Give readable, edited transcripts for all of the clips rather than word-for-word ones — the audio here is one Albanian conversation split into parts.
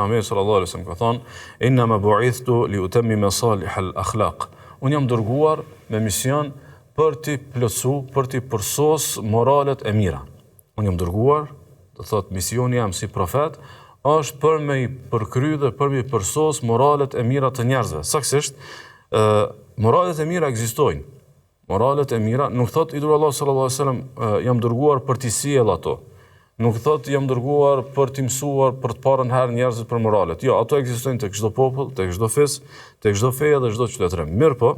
pejgamberi sallallahu alaihi wasallam ka thonë: "Inna ma bu'ithtu li utammima salih al-akhlaq." Unë jam dërguar me mision për t'i plotësu, për t'i përsos moralet e mira. Unë jam dërguar, do thotë misioni jem si profet, është për me i përkry dhe për me i përsos moralet e mira të njerëzve. Saksisht, ë moralet e mira ekzistojnë. Moralet e mira, nuk thotë i dërguari i Allahut sallallahu alaihi wasallam, jam dërguar për t'i sjellë ato. Nuk thotë jam dërguar për t'i mësuar për të parën herë njerëzit për moralet. Jo, ato ekzistojnë tek çdo popull, tek çdo fis, tek çdo fe dhe çdo qytetërim. Mirëpo,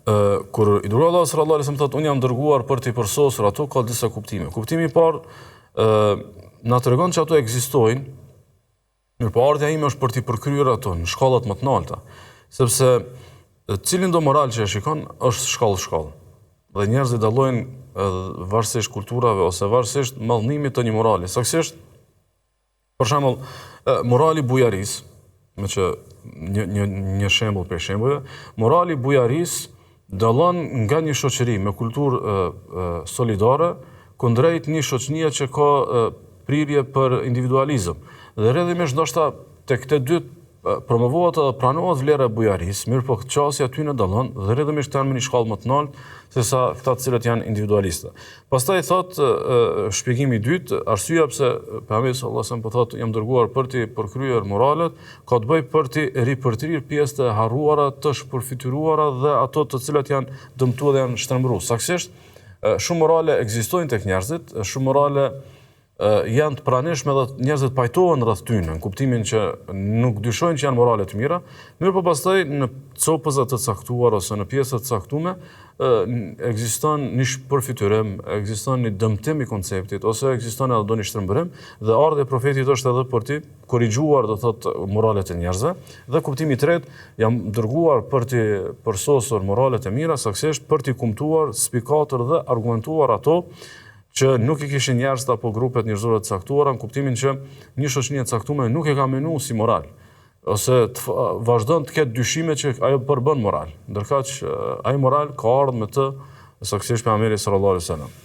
ë kur i dërguari i Allahut sallallahu alaihi wasallam thotë unë jam dërguar për t'i përsosur ato, ka disa kuptime. Kuptimi i parë ë na tregon që ato ekzistojnë, mirëpo ardhja ime është për t'i përkryer ato në shkallët më të nalta, sepse cilindo moral që e shikon është shkallë shkallë. Dhe njerëzit dallojnë varësisht kulturave ose varësisht madhnimit të një morali. Saksisht, Për shembull, morali i bujarisë, meqë një një një shembull prej shembujve, morali i bujarisë dallon nga një shoqëri me kulturë e, e, solidare kundrejt një shoqënie që ka e, prirje për individualizëm. Dhe rrjedhimisht ndoshta tek të dy promovohet edhe pranohet vlera e bujarisë, mirëpo qasja e tyne dallon dhe rrjedhimisht janë me një shkallë më të naltë se sa këta të cilët janë individualistë. Pastaj thotë shpjegimi i dytë, arsyeja pse pejgamberi sallallahu alajhi wasallam po thotë jam dërguar për t'i përkryer moralet, ka të bëjë për t'i ripërtrirë pjesët e harruara, të shpërfytyruara dhe ato të cilat janë dëmtuar dhe janë shtrembëruar. Saksisht, shumë morale ekzistojnë tek njerëzit, shumë morale janë të pranishme dhe njerëzit pajtohen rreth tyre, në kuptimin që nuk dyshojnë që janë morale të mira, mirëpo pastaj në copëza të caktuara ose në pjesë të caktume ekziston një shpërfytyrim, ekziston një dëmtim i konceptit ose ekziston edhe ndonjë shtrembërim dhe ardhja e profetit është edhe për t'i korrigjuar, do thotë, moralet e njerëzve. Dhe kuptimi i tretë, jam dërguar për t'i përsosur moralet e mira, saksisht për t'i kumtuar, spikatur dhe argumentuar ato që nuk i kishin njerëzit apo grupet njerëzore të caktuara në kuptimin që një shoqëni e caktuar nuk e ka menu si moral ose të, vazhdon të ketë dyshime që ajo përbën moral. Ndërkaq ai moral ka ardhur me të saktësisht pejgamberi sallallahu alaihi wasallam.